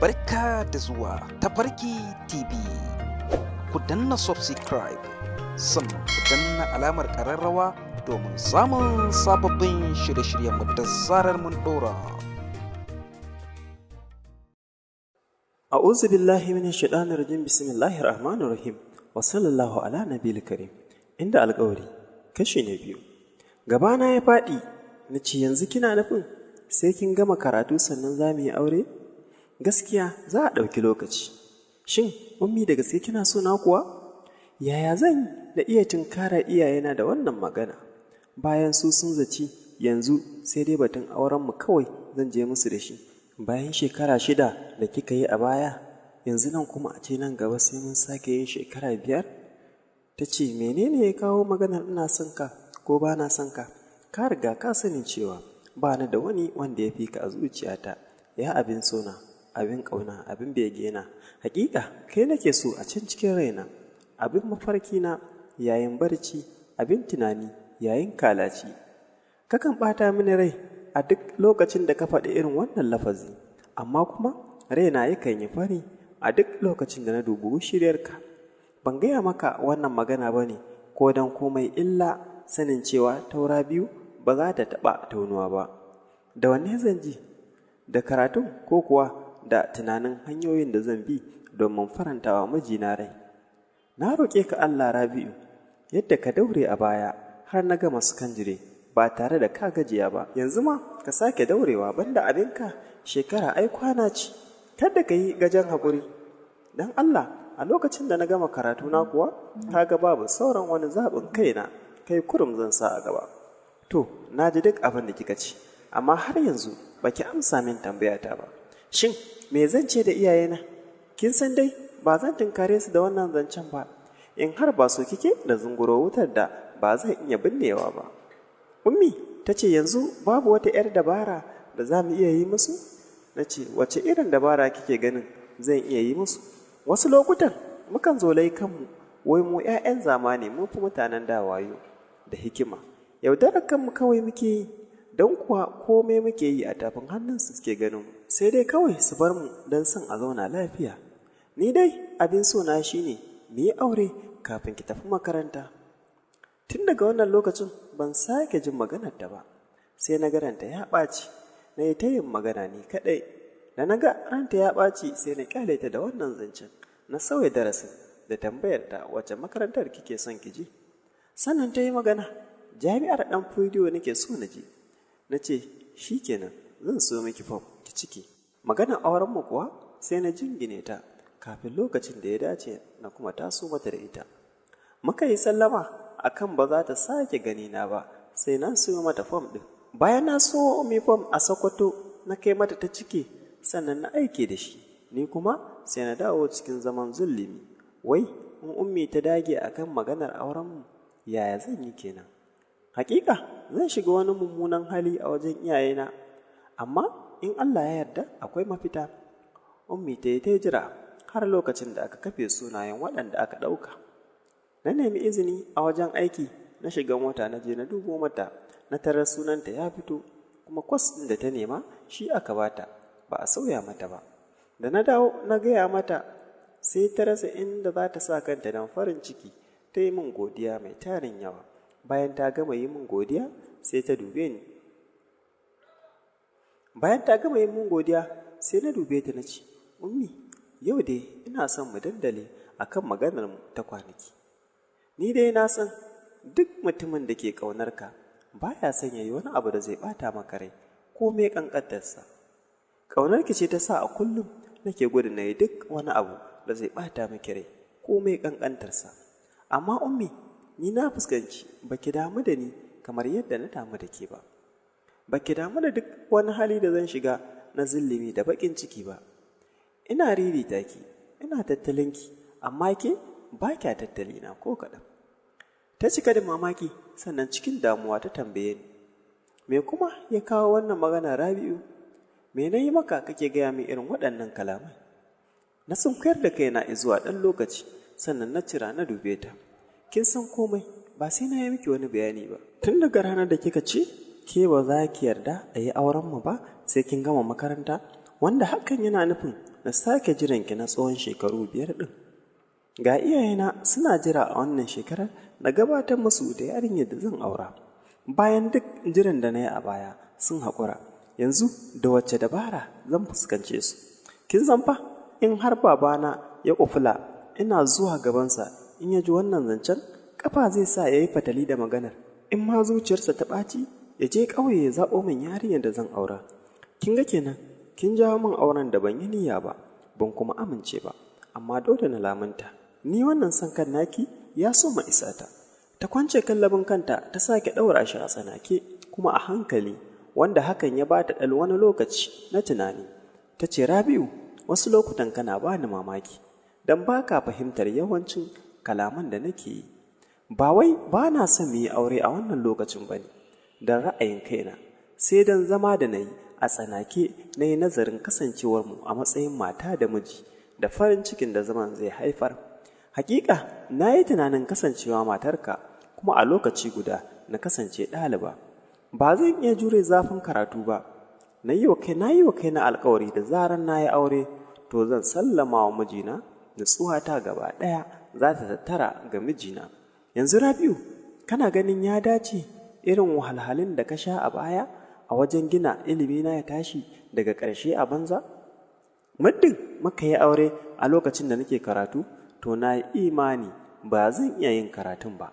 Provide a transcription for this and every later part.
Barka da zuwa Tafarki TV. Ku danna subscribe, sannan ku danna alamar ƙararrawa domin samun sababbin shirye-shiryenmu da zarar mun ɗora. A'udhu billahi minash shaitanir rajim. Bismillahir rahmanir rahim. Wa sallallahu ala nabiyil karim. Inda alƙawari kashi na biyu. Gabana ya faɗi, na ce, yanzu kina nufin sai kin gama karatu sannan za mu yi aure? Gaskiya za a ɗauki lokaci. Shin, Ummi, da gaske kina so na kuwa? Yaya zan da iya tunkara iyayena da wannan magana? Bayan su sun zaci yanzu sai dai batun aurenmu kawai zan je musu da shi. Bayan shekara 6 da kika yi a baya, yanzu nan kuma a ce nan gaba sai mun sake yin shekara 5? Ta ce, menene ya kawo maganar ina son ka ko ba na son ka? Ka riga ka sani cewa ba ni da wani wanda ya fi ka a zuciyata, ya abin sona, abin ƙauna, abin begena. Hakika kai nake so a can cikin raina, abin mafarki na yayin barci, abin tunani yayin kalaci. Kakan ɓata mini rai a duk lokacin da ka faɗi irin wannan lafazi, amma kuma raina yakan yi fari a duk lokacin da na dubi shiryarka. Ban gaya maka wannan magana ba ne ko don komai illa sanin cewa taura biyu ba za ta taɓa taunuwa ba. Da wanne zan ji? Da karatun ko kuwa da tunanin hanyoyin da zan bi domin farantawa mijina rai? Na roƙe ka Allah, Rabi'u, yadda ka daure a baya har na gama sakandire ba tare da ka gajiya ba, yanzu ma ka sake daurewa. Banda abinka, shekara ai kwana ce, kada ka yi gajen haƙuri. Don Allah, a lokacin da na gama karatu na kuwa, ka ga babu sauran wani zaɓin kaina, kai kurum zan sa a gaba. To, na ji duk abin da kika ci, amma har yanzu baki amsa min tambayata ba. Shin me zan ce da iyayena? Kin san dai ba zan tunkare su da wannan zancen ba, in har ba so kike da zunguro wutar da ba zan iya binnewa ba. Ummi ta ce, yanzu babu wata 'yar dabara da za mu iya yi musu? Na ce, wace irin dabara kike ganin zan iya yi musu? Wasu lokutan mukan zolai kanmu, wai mu 'ya'yan zamani mun fi mutanen da wayo da hikima. Yaudarar kanmu kawai muke yi, don kuwa komai muke yi a tafin hannunsu suke ganin mu. Sai dai kawai su bar mu don son a zauna lafiya. Ni dai abin so na shine mu yi aure kafin ki tafi makaranta. Tun daga wannan lokacin ban sake jin maganar ta ba, sai na ga ranta ya ɓaci, na yi ta yin magana ni kaɗai. Da na ga ranta ya ɓaci, sai na ƙyale ta da wannan zancen, na sauya darasin da tambayar ta, wace makarantar kike son ki je? Sannan ta yi magana, jami'ar ɗan Fodiyo nake so na je. Na ce, shi kenan, zan so miki fom ki ciki. Maganar aurenmu kuwa sai na jingine ta kafin lokacin da ya dace na kuma taso mata da ita. Muka yi sallama akan ba za ta sake gani na ba sai na siyo mata fom ɗin. Bayan na so mi fom a Sokoto, na kai mata ta ciki, sannan na aike da shi. Ni kuma sai na dawo cikin zaman zulumi. Wai in Ummi ta dage akan maganar aurenmu, yaya zan yi kenan? Hakika zan shiga wani mummunan hali a wajen iyayena, amma in Allah ya yarda akwai mafita. Ummi ta yi ta jira har lokacin da aka kafe sunayen waɗanda aka ɗauka. Na nemi izini a wajen aiki, na shiga mota na je na dubo mata, na tarar sunanta ya fito, kuma kwas ɗin da ta nema shi aka bata, ba a sauya mata ba. Da na dawo na gaya mata, sai ta rasa inda za ta sa kanta don farin ciki, ta yi min godiya mai tarin yawa. Bayan ta gama yi min godiya, sai ta dube ni. Bayan ta gama yi min godiya, sai na dube ta na ce, Ummi, yau dai ina son mu dandale akan maganar mu ta kwanaki. Ni dai na san duk mutumin da ke ƙaunar ka baya son ya yi wani abu da zai ɓata maka rai ko mai ƙanƙantarsa. Ƙaunar ki ce ta sa a kullum nake gudun na yi duk wani abu da zai ɓata maki rai ko mai ƙanƙantarsa. Amma Ummi, ni na fuskanci ba ki damu da ni kamar yadda na damu da ke ba. Ba ki damu da duk wani hali da zan shiga na zillimi da baƙin ciki ba. Ina ririta ki, ina tattalin ki, amma ke ba kya tattali na ko kaɗan. Ta cika da mamaki, sannan cikin damuwa ta tambaye ni, me kuma ya kawo wannan magana, Rabi'u? Me na yi maka kake gaya min irin waɗannan kalamai? Na sunkuyar da kaina zuwa ɗan lokaci, sannan na cira na dube ta. Kin san komai, ba sai na yi miki wani bayani ba. Tun daga ranar da kika ce ke ba za ki yarda a yi aurenmu ba sai kin gama makaranta, Wanda hakan yana nufin na sake jiranki na tsawon shekaru 5 ɗin. Ga iyayena suna jira a wannan shekarar na gabatar musu da yarinyar da zan aura. Bayan duk jiran da na yi a baya sun haƙura, yanzu da wacce dabara zan fuskance su? Kin san fa in har babana ya ƙufula ina zuwa gabansa in ya ji wannan zancen, ƙafa zai sa ya yi fatali da maganar. In ma zuciyarsa ta ɓaci, ya je ƙauye ya zaɓo min yarinyar da zan aura. Kin ga kenan, kin jawo min auren da ban yi niyya ba, ban kuma amince ba, amma dole na lamunta. Ni wannan son kan naki ya so ma isa ta. Ta kwance kallabin kanta ta sake ɗaura shi a tsanake kuma a hankali, wanda hakan ya bata ɗan wani lokaci na tunani. Ta ce, Rabi'u, wasu lokutan kana bani mamaki, don ba ka fahimtar yawancin kalaman da nake yi. Ba wai ba na son mu yi aure a wannan lokacin ba ne, don ra'ayin kaina, sai don zama da na yi a tsanake na yi nazarin kasancewarmu a matsayin mata da miji da farin cikin da zaman zai haifar. Hakika na yi tunanin kasancewa matarka kuma a lokaci guda na kasance ɗaliba. Ba zan iya jure zafin karatu ba. Na yi wa kaina alkawari da zarar na yi aure to zan sallama wa mijina, nutsuwata gaba ɗaya za ta tattara ga mijina. Yanzu Rabi'u, kana ganin ya dace irin wahalhalun da ka sha a baya a wajen gina ilimina ya tashi daga ƙarshe a banza? Muddin muka yi aure a lokacin da nake karatu, to na yi imani ba zan iya yin karatun ba.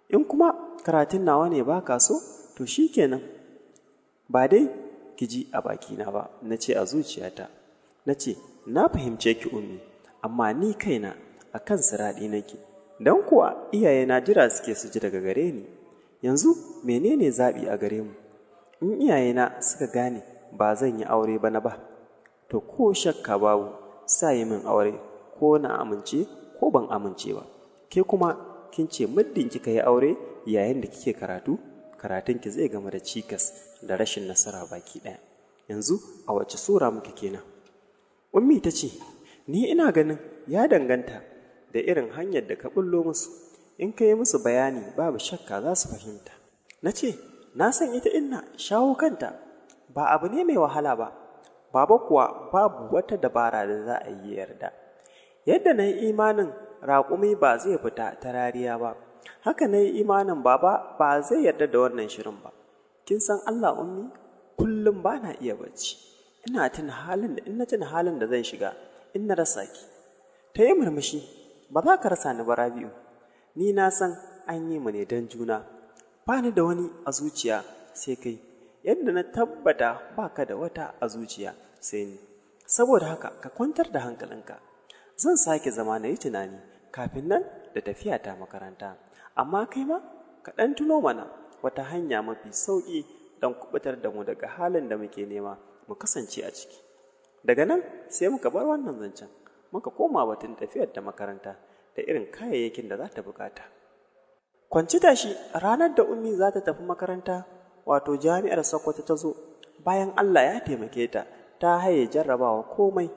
In kuma karatun nawa ne ba ka so, to shi kenan. Ba dai ki ji a bakina ba, na ce a zuciyata. Na ce, na fahimce ki Ummi, amma ni kaina a kan siraɗi nake. Don kuwa iyayena jira suke su ji daga gare ni. Yanzu menene zaɓi a gare mu? In iyayena suka gane ba zan yi aure ba na ba, to ko shakka babu sa yi min aure ko na amince ko ban amince ba. Ke kuma kin ce muddin kika yi aure yayin da kike karatu, karatunki zai gama da cikas da rashin nasara baki ɗaya. Yanzu a wace sura muke kenan? Ummi ta ce, ni ina ganin ya danganta da irin hanyar da ka bullo musu. In ka yi musu bayani babu shakka za su fahimta. Na ce, na san ita inna shawo kanta ba abu ne mai wahala ba. Baba kuwa babu wata dabara da za a yi yarda. Yadda na yi imanin raƙumi ba zai fita ta rariya ba, haka na yi imanin baba ba zai yarda da wannan shirin ba. Kin san Allah Ummi, kullum ba na iya bacci. Ina tuna halin da in na tuna halin da zan shiga in na rasa ki. Ta yi murmushi, ba za ka rasa ni ba Rabi'u. Ni na san an yi mu ne don juna. Ba ni da wani a zuciya sai kai. Yadda na tabbata ba ka da wata a zuciya sai ni. Saboda haka ka kwantar da hankalinka. Zan sake zama na yi tunani kafin nan da tafiya ta makaranta. Amma kai ma ka ɗan tuno mana wata hanya mafi sauƙi don kuɓutar da mu daga halin da muke nema mu kasance a ciki. Daga nan sai muka bar wannan zancen, muka koma batun tafiyar da makaranta da irin kayayyakin da za ta bukata. Kwanci tashi ranar da Ummi za ta tafi makaranta, wato jami'ar Sokoto ta zo, bayan Allah ya taimake ta, ta haye jarrabawa komai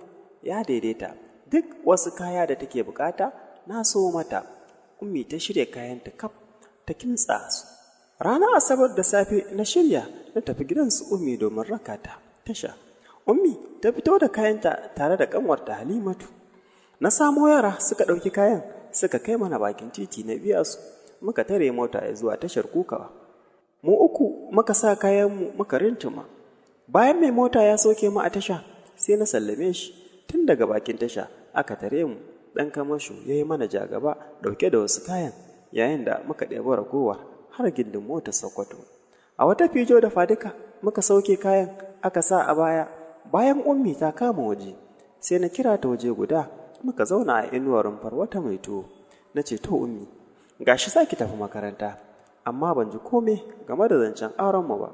ya daidaita. Duk wasu kaya da take bukata na so mata. Ummi ta shirya kayanta kaf ta kintsa su. Ranar Asabar da safe na shirya na tafi gidansu Ummi domin raka ta tasha. Ummi ta fito da kayanta tare da kanwarta Halimatu. Na samo yara suka ɗauki kayan suka kai mana bakin titi na biya su, muka tare mota ya zuwa tashar Kukawa. Mu uku muka sa kayanmu muka rintuma. Bayan mai mota ya sauke mu a tasha, sai na sallame shi. Tun daga bakin tasha aka tare mu, ɗan kamasho ya yi mana jagaba ɗauke da wasu kayan yayin da muka ɗebi ragowa har gindin motar Sokoto. A wata fijo da faduka muka sauke kayan aka sa a baya. Bayan Ummi ta kama waje, sai na kira ta waje guda muka zauna a inuwar rumfar wata mai tuwo. Na ce, to Ummi, gashi za ki tafi makaranta, amma ban ji kome game da zancen aurenmu ba.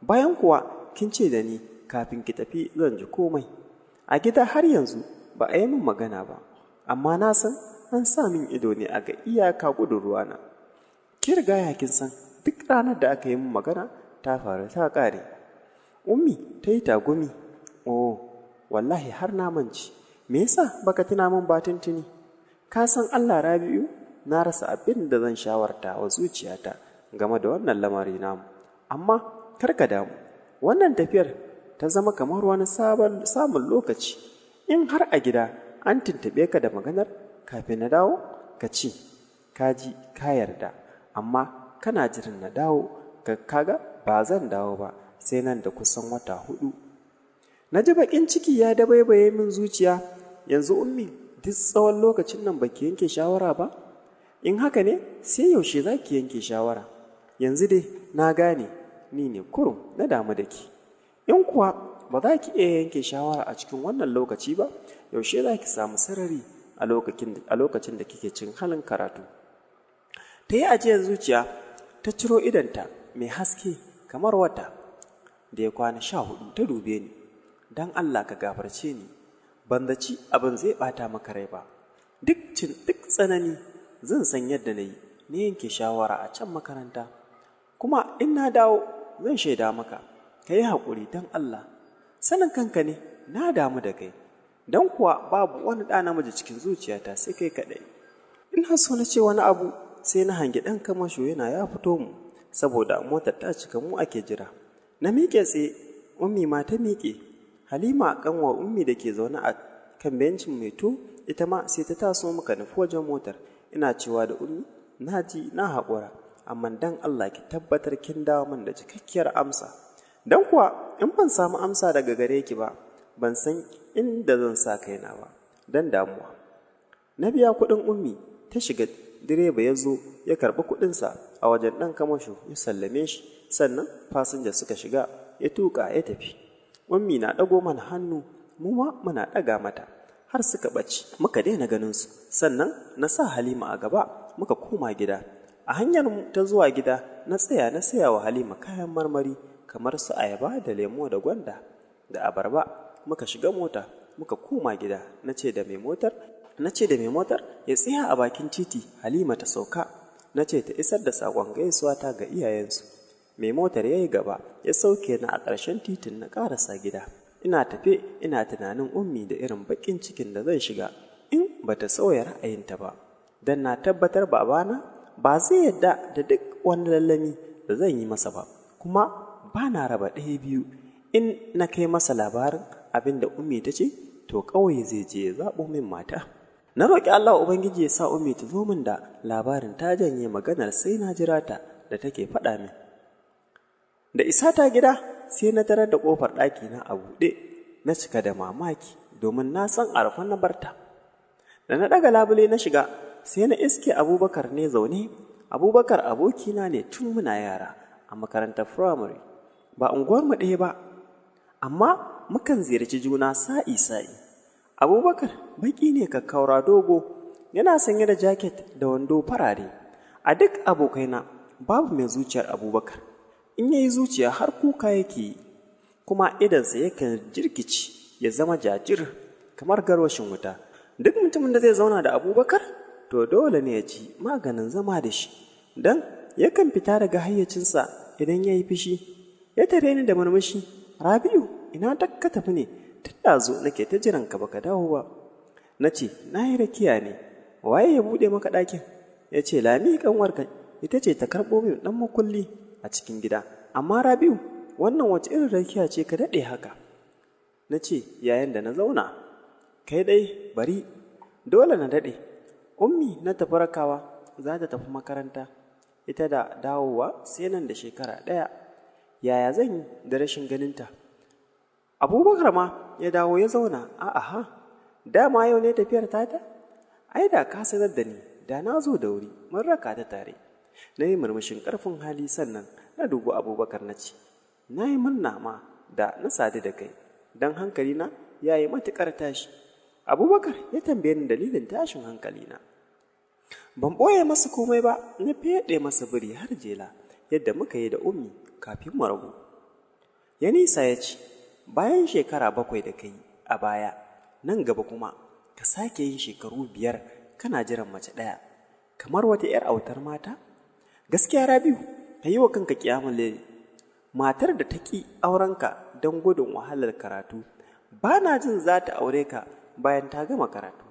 Bayan kuwa kin ce da ni kafin ki tafi zan ji komai. A gida har yanzu ba a yi min magana ba, amma na san an sa min ido ne a ga iyaka gudun ruwana. Ki riga ya kin san duk ranar da aka yi min magana ta faru ta ƙare. Ummi ta yi tagumi. Oh, wallahi har na mance. Me yasa baka tuna min ba tuntuni? Ka san Allah Rabi'u, na rasa abin da zan shawarta wa zuciyata game da wannan lamari namu. Amma kar ka damu, wannan tafiyar ta zama kamar wani sabon samun lokaci. In har a gida an tuntuɓe ka da maganar kafin na dawo, ka ce ka ji ka yarda, amma kana jiran na dawo, ka kaga ba zan dawo ba sai nan da kusan wata 4. Na ji baƙin ciki ya dabaibaye min zuciya. Yanzu Ummi, duk tsawon lokacin nan baki yanke shawara ba? In haka ne, sai yaushe za ki yanke shawara? Yanzu dai na gane ni ne kurum na damu da ki. In kuwa ba za ki iya yanke shawara a cikin wannan lokaci ba, yaushe za ki samu sarari a lokacin da kike cin halin karatu? Ta yi ajiyar zuciya, ta ciro idonta mai haske kamar wata da ya kwana 14 ta dube ni. Don Allah ka gafarce ni, ban zaci abin zai ɓata maka rai ba. Duk tsanani zan san yadda na yi, na yanke shawara a can makaranta. Kuma in na dawo zan shaida maka, ka yi haƙuri don Allah. Sanin kanka ne, na damu da kai, don kuwa babu wani ɗa namiji cikin zuciyata sai kai kaɗai. Ina so na ce wani abu, sai na hangi ɗan kamasho yana ya fito mu, saboda motar ta cika mu ake jira. Na miƙe tsaye, Ummi ma ta miƙe. Halima ƙanwar Ummi da ke zaune a kan bencin mai tuwo, ita ma sai ta taso muka nufi wajen motar. Ina cewa da Ummi, na ji na haƙura, amma don Allah ki tabbatar kin dawo min da cikakkiyar amsa. Don kuwa in ban samu amsa daga gare ki ba, ban san inda zan sa kaina ba, don damuwa. Na biya kuɗin Ummi, ta shiga, direba ya zo ya karɓi kuɗinsa a wajen ɗan kamasho ya sallame shi, sannan fasinja suka shiga, ya tuƙa ya tafi. Ummi na ɗago mana hannu, mu ma muna ɗaga mata, har suka ɓace, muka daina ganin su. Sannan na sa Halima a gaba, muka koma gida. A hanyar mu ta zuwa gida, na tsaya na saya wa Halima kayan marmari kamar su ayaba da lemo da gwanda da abarba. Muka shiga mota, muka koma gida. Na ce da mai motar ya tsaya a bakin titi, Halima ta sauka. Na ce ta isar da saƙon gaisuwa ta ga iyayensu. Mai motar ya yi gaba, ya sauke ni a ƙarshen titin na ƙarasa gida. Ina tafe ina tunanin Ummi da irin baƙin cikin da zan shiga in ba ta sauya ra'ayinta ba. Don na tabbatar babana ba zai yarda da duk wani lallami da zan yi masa ba, kuma ba na raba ɗaya biyu. In na kai masa labarin abin da Ummi ta ce, to ƙauye zai je ya zaɓo min mata. Na roƙi Allah Ubangiji ya sa Ummi ta zo min da labarin ta janye maganar, sai na jira ta da take faɗa min. Da isa ta gida, sai na tarar da ƙofar ɗakina a buɗe, na cika da mamaki domin na san a rufe na barta. Da na ɗaga labule na shiga, sai na iske Abubakar ne zaune. Abubakar abokina ne tun muna yara a makarantar firamare. Ba unguwarmu ɗaya ba, amma mukan ziyarci juna sa'i-sa'i. Abubakar baƙi ne kakkaura dogo, yana sanye da jaket da wando farare. A duk abokaina babu mai zuciyar Abubakar. In yayi zuciya har kuka yake yi, kuma idonsa yakan jirkice ya zama jajir kamar garwashin wuta. Duk mutumin da zai zauna da Abubakar, to dole ne ya ci maganin zama da shi, don yakan fita daga hayyacinsa idan ya yi fushi. Ya tare ni da murmushi, Rabi'u, ina ka tafi ne? Tun ɗazu nake ta jiran ka baka dawo ba. Na ce, na yi rakiya ne, waye ya buɗe maka ɗakin? Ya ce, Lami ƙanwarka ita ce ta karɓo min ɗan makulli a cikin gida. Amma Rabi'u, wannan wace irin rakiya ce ka daɗe haka? Na ce, yayin da na zauna, kai dai bari, dole na daɗe. Ummi na tafi rakawa, za ta tafi makaranta, ita da dawowa sai nan da shekara 1. Yaya zan yi da rashin ganinta? Abubakar ma ya dawo ya zauna. A'a, dama yau ne tafiyar tata? Ai da ka sanar da ni, da na zo da wuri, mun raka ta tare. Na yi murmushin ƙarfin hali, sannan na dubi Abubakar na ce, na yi murna ma da na sadu da kai, don hankalina ya yi matuƙar tashi. Abubakar ya tambaye ni dalilin tashin hankalina. Ban ɓoye masa komai ba, na feɗe masa biri har jela yadda muka yi da Ummi kafin mu rabu. Ya nisa ya ce, bayan shekara 7 da kai a baya, nan gaba kuma ka sake yin shekaru 5 kana jiran mace ɗaya, kamar wata 'yar autar mata? Gaskiya Rabi'u, ka yi wa kanka ƙiyamun laili. Matar da ta ƙi aurenka don gudun wahalar karatu, ba na jin za ta aure ka bayan ta gama karatu,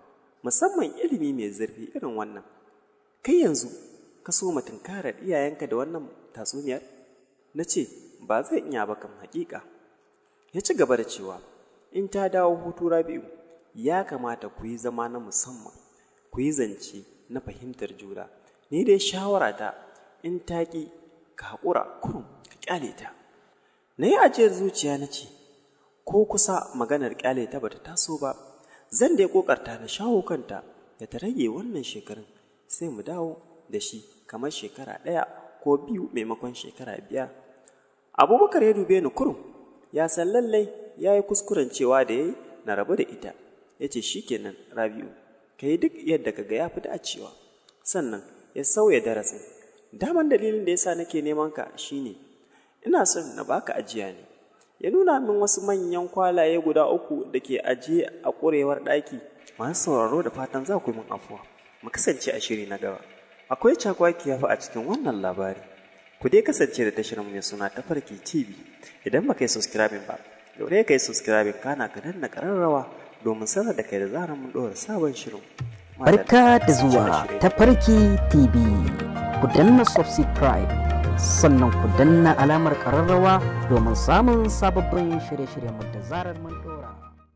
musamman ilimi mai zurfi irin wannan. Kai yanzu ka so ma tunkarar iyayenka da wannan tatsuniyar? Na ce, ba zan iya ba kam haƙiƙa. Ya ci gaba da cewa, in ta dawo hutu Rabi'u, ya kamata ku yi zama na musamman, ku yi zance na fahimtar juna. Ni dai shawarata in ta ƙi ka haƙura kurum ka ƙyale ta. Na yi ajiyar zuciya na ce, ko kusa maganar ƙyale ta bata taso ba, zan dai ƙoƙarta na shawo kanta da ta rage wannan shekarun sai mu dawo da shi kamar shekara 1 ko 2 maimakon shekara 5. Abubakar ya dube ni kurum, ya san lallai ya yi kuskuren cewa da ya yi na rabu da ita. Ya ce shi kenan Rabi'u, ka yi duk yadda ka ga ya fi dacewa. Sannan ya sauya darasin. Daman dalilin da ya sa nake neman ka shine ina son na baka ajiya ne. Ya nuna min wasu manyan kwalaye guda 3 da ke ajiye a ƙurewar ɗaki. Masu sauraro da fatan za ku yi min afuwa. Mu kasance a shiri na gaba. Akwai cakwakiya fa a cikin wannan labari. Ku dai kasance da tashar mu mai suna Tafarki TV. Idan ba ka yi subscribing ba, daure ka yi subscribing kana ka danna ƙararrawa domin sanar da kai da zarar mun ɗora sabon shirin. Barka da zuwa Tafarki TV. Ku danna subscribe sannan ku danna alamar ƙararrawa domin samun sababbin shirye-shiryenmu da zarar mun ɗora.